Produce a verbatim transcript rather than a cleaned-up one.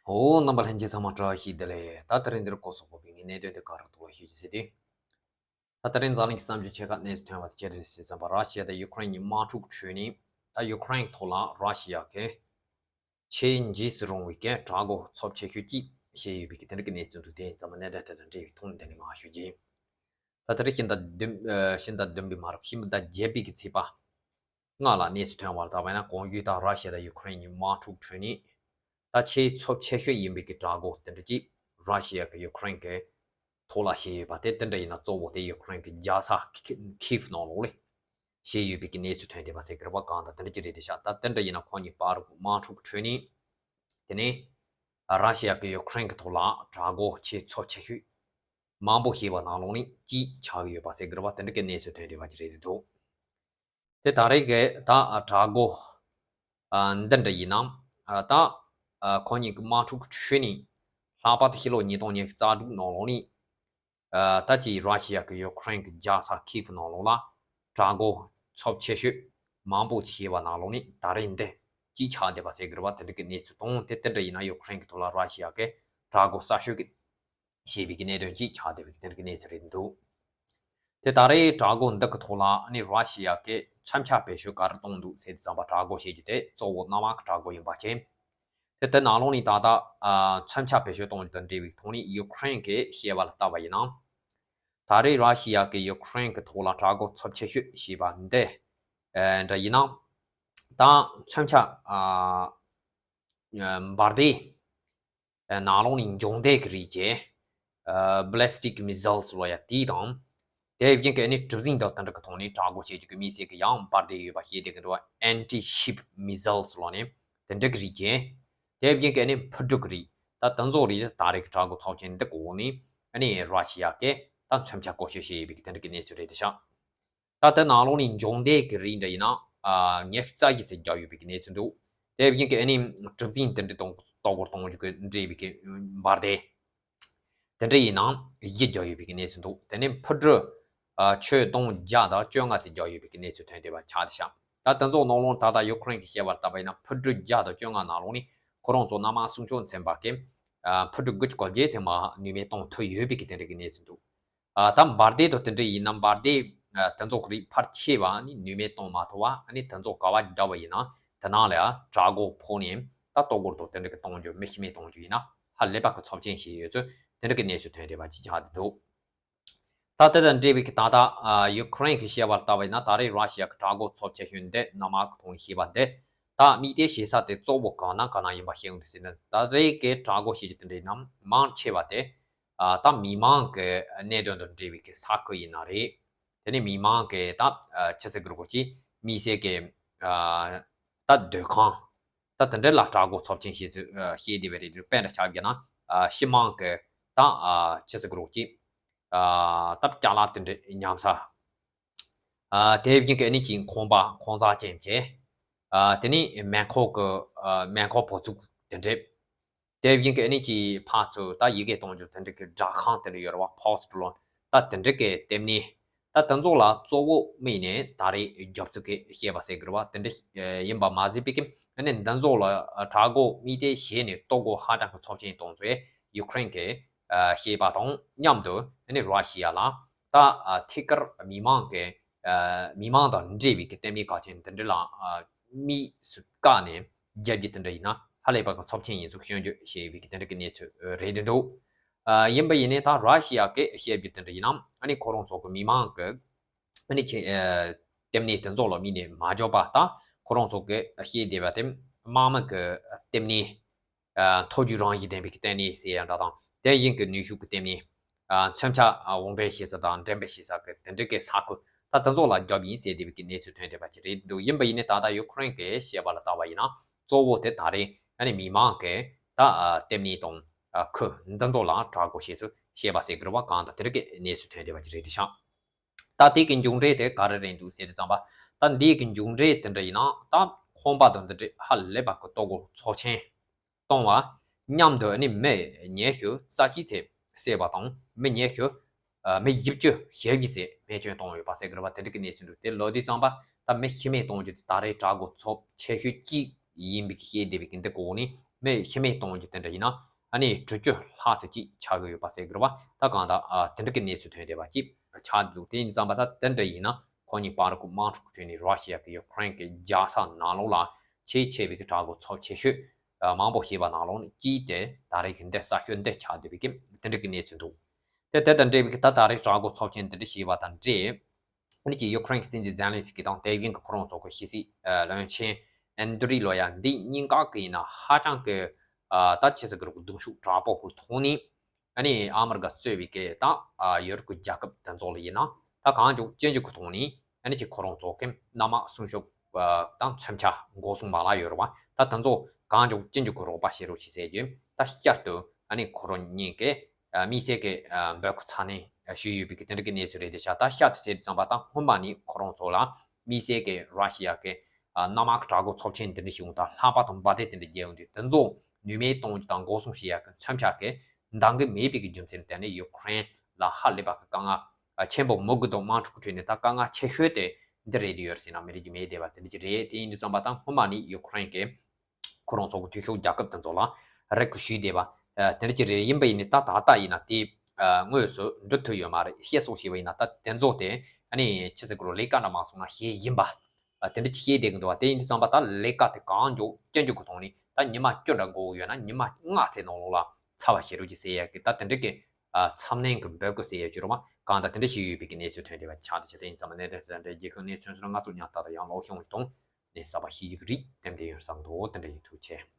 ཨོ། རྣམ་པ་ལྷན་རྒྱས་ཚང་མ་བཀྲ་ཤིས་བདེ་ལེགས། ད་དེ་རིང་འདིར་གོ་སོག་པོ་བའི་གནད་དོན་དེ་ག་རེ་འདུག་ལ་ཤོད་ཀྱི་ཟེར་དུས། ད་དེ་རིང་འཛམ་གླིང་གི་བསམ་ཚུལ་ཆེ་ཁག་གནས་སུ་ཐོན་པ་དེ་ཅི་རེད་ཟེར་ཙམ་པ། ར་ཤི་ཡ་དང་ཡུ་ཁུ་རེན་གཉིས་དམག་འཁྲུག་བྱུང་ནས། ད་ཡུ་ཁུ་རེན་ཐོག་ལ་ར་ཤི་ཡ་གི་ཆེས་འཇིགས་སུ་རུང་བའི་གི་དྲག་རྒོལ་ཚབས་ཆེ་ཤོས་ཅིག་བྱས་ཡོད་པའི་གི་དེ་འདྲ་གི་གནས་ཚུལ་འདུག་དེ་ཡིན་ཙང་མ་གནད་དོན་དེ་དང་འབྲེལ་བའི་ཐོག་ནས་འདི་ནས་མར་ཤོད་ཀྱི་ཡིན། ད་དེ་རིང་ཕྱི་ཟླ་བདུན། ཨ། ཕྱི་ཟླ་བདུན་པའི་མ་རེད། ཕྱི་ཟླ་བརྒྱད་པའི་གི་ཚེས་པ་ལྔ་ལ་གནས་སུ་ཐོན་པ་ལ་བལྟས་པ་ཡིན་ན། གོང་ཞུས་ལྟར་ར་ཤི་ཡ་དང་ཡུ་ཁུ་རེན་གཉིས་དམག་འཁྲུག་བྱུང་ནས། ད་ཆེས་ཚབས་ཆེ་ཤོས་ཡིན་པའི་གི་དྲག་རྒོལ་དེ་འདྲ་ཅིག་ར་ཤི་ཡ་གི་ཡུ་ཁུ་རེན་གི་ཐོག་ལ་བྱས་ཡོད་པ་དེ། དེ་འདྲ་ཡིན་ན་གཙོ་བོ་དེ་ཡུ་ཁུ་རེན་གི་རྒྱལ་ས་ཁི་ཁིབ་ནང་ལོགས་ལ་བྱས་ཡོད་པའི་གི་གནས་ཚུལ་ཐོན་བསྡད་པ་ཟེར་གི་རེད་པ། གང་ལྟར་དེ་འདྲ་ཅིག་རེད་དེ་ཤག་ད་དེ་འདྲ་ཡིན་ན་ཁོ་གཉིས་བར་དམག་འཁྲུག་བྱུང་ནས། དེ་ནས་ར་ཤི་ཡ་གི་ཡུ་ཁུ་རེན་གི་ཐོག་ལ་དྲག་རྒོལ་ཆེས་ཚབས་ཆེ་ཤོས་མང་པོ་བྱས་པ་ནང་ལོགས་ནས་གཅིག་ཆགས་ཡོད་པ་ཟེར་གི་རེད་པ། དེ་འདྲ་གི་གནས་ཚུལ་ཐོན་བསྡད་པ་ཅིག་རེད་འདུག་དེ་ད་རེས་ཀྱི་ད་དྲག་རྒོལ། ཨ། འདི་འདྲ་ཡིན་ན། ཨ། ད། ཨ། ཁོ་གཉིས་ཀྱི་དམག་འཁྲུག་བྱུང་ནས། ལྷག་པར་དུ་ཕྱི་ལོ་ཉིས་སྟོང་ཉི་ཤུ་རྩ་དྲུག་ནང་ལོགས་ནས། ཨ། ད་ཅིག་ར་ཤི་ཡ་གི་ཡུ་ཁུ་རེན་གྱི་རྒྱལ་ས་ཁིབ་ནང་ལོགས་ལ་དྲག་རྒོལ་ཚབས་ཆེ་ཤོས་མང་པོ་བྱས་པ་ནང་ལོགས་ནས་ད་རེས་འདི་གཅིག་ཆགས་བསྡད་པ་ཟེར་གི་རེད་པ། དེ་འདྲ་གི་གནས་ཚུལ་དང་། དེ་དེ་འདྲ་ཡིན་ན་ཡུ་ཁུ་རེན་གྱི་ཐོག་ལ་ར་ཤི་ཡ་གི་དྲག་རྒོལ་གསར་ཤོས་ཀྱི་བྱས་པའི་གི་གནད་དོན་ཅིག་ཆགས་བསྡད་པའི་གི་དེ་འདྲ་གི་གནས་ཚུལ་རེད་འདུག་དེ་ད་རེས་དྲག་རྒོལ་འདི་གི་ཐོག་ལ་ནི་ར་ཤི་ཡ་གིས་མཚོན་ཆ་བེད་སྤྱོད་ག་རེ་བཏང་འདུག་ཟེར་དུས་ཙམ་པ། དྲག་རྒོལ་བྱེད་རྒྱུ་དེ་གཙོ་བོ་གནམ་དམག་གི་དྲག་རྒོལ་ཡིན་པ་བྱས། དེ་དེ་ནང་ལོགས་ནས་ད་ལྟ། ཨ། མཚོན་ཆ་བེད་སྤྱོད་གཏོང་རྒྱུ་དང་འབྲེལ་བའི་ཐོག་ནས་ཡུ་ཁུ་རེན་གྱིས་བཤད་པ་ལ་བལྟས་པ་ཡིན་ན། ད་རེས་ར་ཤི་ཡ་གིས་ཡུ་ཁུ་རེན་གྱི་ཐོག་ལ་དྲག་རྒོལ་ཚབས་ཆེ་ཤོས་བྱས་པ་འདི། ཨ། འདྲ་ཡིན་ན། ད་མཚོན་ཆ། ཨ། འབར་མདེལ། ཨ། ནང་ལོགས་ནས་འབྱུང་མདེལ་གྱི་རིགས་ཀྱི། ཨ། ballistic missiles ལབ་ཡ་དེ་དང་། དེ་བཞིན་གྱི་ནི་གྲུ་གཟིངས་དང་དེ་འདྲ་གི་ཐོག་ནས་དྲག་རྒོལ་བྱེད་རྒྱུ་གི་དམིགས་བསལ་གྱི་ཡང་འབར་མདེལ་ཡོད་པ་བཤད་བསྡད་ཀྱི་འདུག anti-ship missiles ལབ་ནས་དེ་འདྲ་གི་རིགས་ཀྱི། དེ་བཞིན་གྱི་ནི་འཕུར་གྲུ་གི་རིགས། ད་དེ་ཚོ་རིགས་ད་རེས་ཀྱི་དྲག་རྒོལ་ཚབས་ཆེན་འདི་གི་འོག་ནས་ནི་ར་ཤི་ཡ་གིས་ད་མཚོན་ཆ་བཀོལ་སྤྱོད་བྱས་ཡོད་པའི་གི་དེ་འདྲ་གི་གནས་ཚུལ་རེད་དེ་ཤག་ད་ལྟ་ནང་ལོགས་ནས་འབྱུང་མདེལ་གྱི་རིགས་འདྲ་ཡིན་ན། ཨ། ཉི་ཤུ་རྩ་བཞི་ཙམ་བརྒྱབ་ཡོད་པའི་གནས་ཚུལ་འདུག་དེ་བཞིན་གྱི་ཨ་ནི་གྲུ་གཟིངས་དེ་འདྲ་གཏོར་རྒོལ་གཏོང་རྒྱུ་གི་འབྲེལ་བའི་གི་འབར་མདེལ་དེ་འདྲ་ཡིན་ན་བཞི་བརྒྱབ་ཡོད་པའི་གནས་ཚུལ་འདུག་དེ་ནས་འཕུར་གྲུ། ཨ། ཁྱོན་སྟོང་བརྒྱ་དང་བཅོ་ལྔ་ཙམ་བརྒྱབ་ཡོད་པའི་གནས་ཚུལ་ཐོན་བསྡད་པ་ཆགས་བསྡད་ཤག་ད་དེ་ཚོ་ནང་ལོགས་ད་ལྟ་ཡུ་ཁུ་རེན་གྱིས་བཤད་པ་ལ་བལྟས་པ་ཡིན་ན། འཕུར་གྲུ་བརྒྱ་དང་བཅོ་ལྔ་ནང་ལོགས་ནས་ཁོ་རང་ཚོ་གནམ་དམག་སྲུང་སྐྱོང་ཚན་པ་གིས། ཨ། འཕུར་གྲུ་དགུ་བཅུ་གོ་བརྒྱད་ཙམ་མར་ནུས་མེད་གཏོང་ཐུབ་ཡོད་པའི་གི་དེ་འདྲ་གི་གནས་ཚུལ་འདུག་ཨ། ད་འབར་མདེལ་དང་དེ་འདྲ་ཡིན་ན། འབར་མདེལ། ཨ། དེ་ཚོ་གི་རིགས་ཕལ་ཆེ་བ་ནི་ནུས་མེད་གཏོང་མ་ཐུབ་པ། ཨ་ནི་དེ་ཚོ་ག་པར་བརྒྱབ་པ་ཡིན་ན་དེ་ནང་ལ་ཡ་དྲག་རྒོལ་ཕོག་ནས། ད་གཏོར་རྒོལ་དང་དེ་འདྲ་གི་གཏོང་རྒྱུ། མི་ཤི་རྨས་གཏོང་རྒྱུ་ཡིན་ན་ཧ་ལས་པ་གི་ཚབས་ཆེན་བྱས་ཡོད་ཚུལ་དེ་འདྲ་གི་གནས་ཚུལ་ཐོན་བསྡད་པ་ཅིག་ཆགས་བསྡད་འདུག་ད་དེ་དང་འབྲེལ་བའི་གི་ད་ལྟ། ཨ། ཡུ་ཁུ་རེན་གྱིས་བཤད་པ་ལ་བལྟས་པ་ཡིན་ན། ད་རེས་ར་ཤི་ཡ་གི་དྲག་རྒོལ་ཚབས་ཆེ་ཤོས་འདི། གནམ་དམག་གི་ཐོག་ནས་བྱས་པ་འདི། ད་དམིགས་གཏད་བྱེད་ས་དེ་གཙོ་བོ་གང་ན་གང་ན་ཡིན་པ་ཤེས་ཡོང་དུས་ཟེར་ན། ད་རེས་ཀྱི་དྲག་རྒོལ་བྱེད་རྒྱུ་དེ་འདྲ་ཡིན་ན་མང་ཆེ་བ་དེ། ཨ། ད་མི་མང་གི་གནད་དོན་དང་འབྲེལ་བའི་གི་ས་ཁུལ་ཡིན་ན་རེད། དེ་ནས་མི་མང་གི་ད། ཨ། ཆི་ཟེར་གི་རེད་གོ། ཅིག་དམིགས་བསལ་གི། ཨ། ད་སྡོད་ཁང་། ད་དེ་འདྲ་ལ་དྲག་རྒོལ་ཚབས་ཆེན་བྱེད་ཚུལ། ཨ། བྱེད་བསྡད་པ་རེད། དཔེ་འདྲ་ཆ་བཞག་ན། ཨ། སྤྱི་དམངས་ཀྱི་ད། ཨ། ཆི་ཟེར་གི་རེད་གོ། ཅིག་ཨ། ད་ཅ་ལག་དེ་འདྲ་ཉམས་ས། ཨ། དེ་བཞིན་གྱི་ཨ་ནི་ཅིག་ཁང་པ་ཁང་བཟང་ཅན་བྱས། ཨ། དེ་ནས་མེ་འཁོར་གྱི། ཨ། མེ་འཁོར་བུ་ཚུགས་དེ་འདྲ། དེ་བཞིན་གྱི་ཨ་ནི་ཅིག་ཕར་ཚུར་ད་ཡི་གེ་གཏོང་རྒྱུ་དེ་འདྲ་གི་སྦྲག་ཁང་དེ་འདྲ་ཡོད་རེད་པ། ཕོ་སི་ཊི་ལོན། ད་དེ་འདྲ་གི་ལྟེ་གནས། ད་དེ་ཚོ་ལ་གཙོ་བོ་དམིགས་ནས་ད་རེས་རྒྱབ་ཚུགས་ཀྱི་བྱས་པ་ཟེར་གི་རེད་པ། དེ་འདྲ་ཡིན་པ་མ་ཟད་པའི་གི་ཨ་ནི་འདི་ཚོ་ལ་དྲག་རྒོལ་དམིགས་གཏད་བྱས་ནས་གཏོར་རྒོལ་ཧ་ཅང་གི་ཚབས་ཆེན་གཏོང་ཚུལ་ཡུ་ཁུ་རེན་གྱིས། ཨ། བྱས་པ་དང་མཉམ་དུ་ཨ་ནི་ར་ཤི་ཡ་ལ་ད། ཨ། ཐད་ཀར་མི་མང་གི། ཨ། མི་མང་དང་འབྲེལ་བའི་གི་ལྟེ་གནས་ཁག་ཅན་དེ་འདྲ་ལ། ཨ། དམིགས་སུ་བཀར་ནས་རྒྱབ་རྒྱུ་དེ་འདྲ་ཡིན་ན་ཧ་ལས་པ་གི་ཚབས་ཆེན་ཡིན་ཚུལ་སྐྱོན་བརྗོད་བྱས་པའི་གི་དེ་འདྲ་གི་གནས་ཚུལ་རེད་འདུག་ཨ། ཡིན་པ་ཡིན་ནའི་ད་ར་ཤི་ཡ་གིས་བཤད་རྒྱུ་དེ་འདྲ་ཡིན་ན། ཨ་ནི་ཁོ་རང་ཚོ་གི་མི་མང་གི་ཨ་ནི་ཆེ། ཨ། ལྟེ་གནས་དེ་ཚོ་ལ་དམིགས་ནས་མ་འཇོག་པ། ད་ཁོ་རང་ཚོ་གི་བཤད་བསྡད་པ་དེ་དམག་མི་གི་ལྟེ་གནས། ཨ། མཐོ་རྒྱུགས་རང་བཞིན་ལྡན་པའི་ལྟེ་གནས་ཟེར་ཡ་འདྲ་དང་། དེ་བཞིན་གྱི་ནུས་ཤུགས་ཀྱི་ལྟེ་གནས། ཨ། མཚོན་ཆ། ཨ། དབོར་འདྲེན་བྱེད་ས་དང་འགྲེམས་སྤེལ་བྱེད་ས་གི་དེ་འདྲ་གི་ས་ཁུལ། ད་དེ་ཚོ་ལ་རྒྱབ་ཡིན་ཟེར་བསྡད་པའི་གི་གནས་ཚུལ་ཐོན་བསྡད་པ་ཅིག་རེད་འདུག་ཡིན་པ་ཡིན་ནའི་ད་ལྟ་ཡུ་ཁུ་རེན་གྱིས་བཤད་པ་ལ་བལྟས་པ་ཡིན་ན། གཙོ་བོ་དེ་ད་རེས་ཨ་ནི་མི་མང་གི་ད། ཨ། ལྟེ་གནས་དང་། ཨ། ཁུལ་འདི་ཚོ་ལ་དྲག་རྒོལ་བྱེད་ཚུལ་བཤད་པ་ཟེར་གི་རེད་པ། གང་ལྟར་དེ་འདྲ་གི་གནས་ཚུལ་ཐོན་བསྡད་པ་ཅིག་རེད་དེ་ཤག་ད་དེ་གི་མཇུག་འབྲས་དེ་ག་རེ་རེད་འདུག་ཟེར་དུས་ཙམ་པ། ད་འདི་གི་མཇུག་འབྲས་དེ་འདྲ་ཡིན་ན། ད་ཁང་པ་དང་འདི་འདྲ་ཧ་ལས་པ་གི་གཏོར་རྒོལ་ཚབས་ཆེན་གཏོང་བ་མཉམ་དུ་ནི་མི་ཉི་ཤུ་རྩ་གཅིག་ཙམ་བསད་པ་དང་། མི་ཉི་ཤུ། ཨ། མི་བཞི་བཅུ་ཞེ་བརྒྱད་ཙམ་རྨས་སྐྱོན་བཏང་ཡོད་པ་ཟེར་གི་རེད་པ། དེ་འདྲ་གི་གནས་ཚུལ་འདུག་དེ་ལབ་དུས་ཙམ་པ་ད་མི་ཤི་རྨས་གཏོང་རྒྱུ་དེ་ད་རེས་དྲག་རྒོལ་ཚབས་ཆེ་ཤོས་གཅིག་ ཡིན་པའི་གི་བཤད་བསྡད་པའི་གི་འདི་གོ་ནི་མི་ཤི་རྨས་གཏོང་རྒྱུ་དེ་འདྲ་ཡིན་ན་ཨ་ནི་དྲུག་ཅུ་ལྷག་ཙམ་ཅིག་ཆགས་ཀྱི་ཡོད་པ་ཟེར་གི་རེད་བ། ད་གང་ལྟར་ཨ་དེ་འདྲ་གི་གནས་ཚུལ་ཐོན་བསྡད་པ་ཅིག་ཆགས་འདུག་དེ་ཡིན་དུས་ཙམ་པ་ད་དེ་འདྲ་ཡིན་ན་ཁོ་གཉིས་བར་གྱི་དམག་འཁྲུག་ཁྲོད་ནས་ར་ཤི་ཡ་གི་ཡུ་ཁུ་རེན་གི་རྒྱལ་ས་ནང་ལོགས་ལ་ཆེས་ཆེ་བའི་གི་དྲག་པོ་ཚབས་ཆེ་ཤོས་མང་པོ་ཞེས་པ་ནང་ལོགས་ནས་གཅིག་དེ་ད་རེས་ཀྱི་འདི་ས་ཤོད་འདི་ཆགས་བསྡད་པའི་གི་དེ་འདྲ་གི་གནས་ཚུལ་འདུག་དེ་དེ་དང་འབྲེལ་བའི་གི་ད་ད་རེས་དྲག་པོ་ཚབས་ཆེན་འདི་འདྲ་ཞེས་པ་དང་འབྲེལ། ཨ་ནི་ཅིག་ཡུ་ཁུ་རེན་གྱི་སྲིད་འཛིན་ཛེ་ལན་སི་ཀི་དང་དེ་བཞིན་གྱི་ཁོ་རང་ཚོ་གི་ཕྱི་སྲིད་ཨ་བློན་ཆེན་ཨན་དྲི་ལོ་ཡ་འདི་གཉིས་ཀ་གི་ཡིན་ན་ཧ་ཅང་གི་ཨ་ད་ཆི་ཟེར་གི་རེད། གདུང་ཤུགས་དྲག་པོ་གི་ཐོག་ནས་ཨ་ནི་ཨ་མི་རི་ཀ་གཙོས་པའི་གི་ད་ཨ་ཡོ་རོབ་ཀྱི་རྒྱལ་ཁབ་དེ་ཚོ་ལ་ཡིན་ན་ད་གང་མགྱོགས་ཅི་མགྱོགས་ཀྱི་ཐོག་ནས་ཨ་ནི་ཅིག་ཁོ་རང་ཚོ་གི་གནམ་དམག་སྲུང་སྐྱོབ་ཨ་དང་མཚོན་ཆ་འགོག་སྲུང་མ་ལག་ཡོད་རེད་བ། ད་དེ་ཚོ་གང་མགྱོགས་ཅི་མགྱོགས་ཀྱི་རོགས་པ་བྱེད་རོགས་བྱེད་ཟེར་རྒྱུ་ད་བསྐྱར་དུ་ཨ་ནི་ཁོ་རང་གཉིས་ཀྱི་ཨ་དམིགས་བསལ་གྱི་ཨ་འབོད་སྐུལ་ཚ་ནན་ཨ་ཞུས་ཡོད་པའི་གི་དེ་འདྲ་གི་གནས་ཚུལ་རེད། དེ་ཤ་ད་ཤ་དུ་ཟེར་དུས་ཙམ་པ་ད་སྔོན་མ་ནས་ཁོ་རང་ཚོ་ལ་དམིགས་བསལ་གྱི་ར་ཤི་ཡ་གི་ཨ་གནམ་དམག་གི་དྲག་པོ་ཚབས་ཆེན་འདི་འདྲ་ཞིག་འོང་དང་ལྷགས་པ་དང་འབའ་སྡེ་དེ་འདྲ་རྒྱལ་འོང་དུས་དེ་ཚོ་ནུས་མེད་གཏོང་རྒྱུ་དང་འགོག་སྲུང་བྱེད་ཡ་གི་མཚོན་ཆ་གི་འདང་གི་མེད་པའི་གི་རྒྱུ་མཚན་དེ་ནི་ཡུ་ཁུ་རེན་ལ་ཧ་ལས་པ་གི་དཀའ་ངལ་ཨ་ཆེན་པོ་མོ་གི་དང་དམག་འཁྲུག་ཁྲོད་ནས་ད་དཀའ་ངལ་ཆེ་ཤོས་དེ་འདི་རེད་དུ་ཡོད་ཟེར་ན་མི་རིགས་ཀྱི་མེད་བསྡད་པ་དེ་འདྲ་ཅིག་རེད། དེ་ཡིན་དུས་ཙམ་པ་ད་སྔོན་མ་ནས་ཡུ་ཁུ་རེན་གི་ཁོ་རང་ཚོ་གི་འཐུས་ཤོར་རྒྱལ་ཁབ་དེ་ཚོ་ལ་རེ་སྐུལ་ཞུས་བསྡད་པ་ཨ་དེ་འདྲ་ཅིག་རེད། ཡིན་པ་ཡིན་ནི་ད་ད་ལྟ་ཡིན་ན་དེ་ཨ་དངོས་སུ་འགྲུབ་ཐུབ་ཡོད་མ་རེད། བཤད་སོང་ཞེས་པ་ཡིན་ན་ད་དེ་ཚོ་དེ་ཨ་ནི་ཆི་ཟེར་གི་རོ་ལས་ཀ་འདྲ་མ་སོང་ན་ཞེས་ཡིན་པ་ཨ་དེ་འདྲ་ཅིག་བཤད་བསྡད་གི་འདུག་བ། དེ་ཡིན་དུས་ཙམ་པ་ད་ལས་ཀ་དེ་གང་མགྱོགས་ཅི་མགྱོགས་གི་ཐོག་ནས་ད་ཉི་མ་བཅུ་འདྲ་འགོར་ཡོད་ན་ཉི་མ་ལྔ་ཙམ་ནང་ལོགས་ལ་ཚར་བ་བྱེད་རོགས་ཀྱིས་ཟེར་ཡ་གི་ད་དེ་འདྲ་གི་ཨ་མཚམས་ནན་གི་འབོད་སྐུལ་ཟེར་ཡ་བྱེད་རོགས་མ་གང་ད་དེ་འདྲ་ཞིག་ཡོད་པའི་གི་གནས་ཚུལ་ཐོན་བསྡད་པ་ཆགས། དེ་ཆ་དེ་ཡིན་ཙམ་པ་གནད་དོན་དེ་འདྲ་རྒྱལ་ཁབ་གནས་ཚུལ་སོགས་ང་ཚོ་ཉམས་ཐག་ད་ཡང་ལོག་ཤོང་གི་དང་ནས་གསར་པ་ཤེས་ཀྱི་རིགས་ཏན་ཏན་ཡོད་བསམ་འདུག་དེ་འདྲ་ཡིན། ཐུགས་རྗེ་ཆེ།